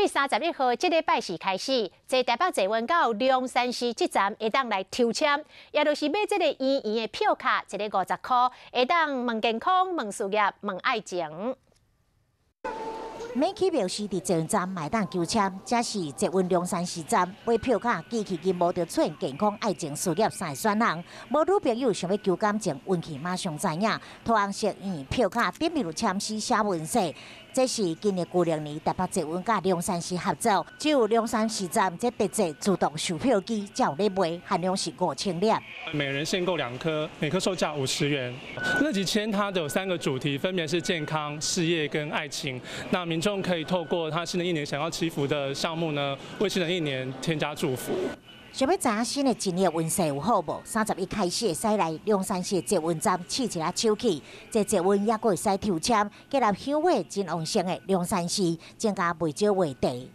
對31號這禮拜四開始，坐台北捷運到龍山寺這站會當來抽籤，也就是買這個圓圓的票卡，一个50箍，會當問健康、問事業、問愛情。免去廟市佇捷運站嘛會當求籤，這是捷運龍山寺站買票卡，機器銀幕就出現健康、愛情、事業三个選項。無女朋友想欲求感情，運氣馬上知影。桃紅色圓票卡頂面有籤詩寫運勢。這是今年舊曆年台北捷運佮龍山寺合作，只有龍山寺站這特製自動售票機才有咧賣，限量是5000粒。每人限購兩顆，每顆售價50元。樂吉籤它有三個主題，分別是健康、事業跟愛情。那民眾可以透過他新的一年想要祈福的項目呢，為新的一年添加祝福。想欲知影新的一年運勢有好無？31開始會使來龍山寺捷運站試一下手氣，坐捷運猶閣會使抽籤，結合香火真旺盛的龍山寺，增加袂少話題。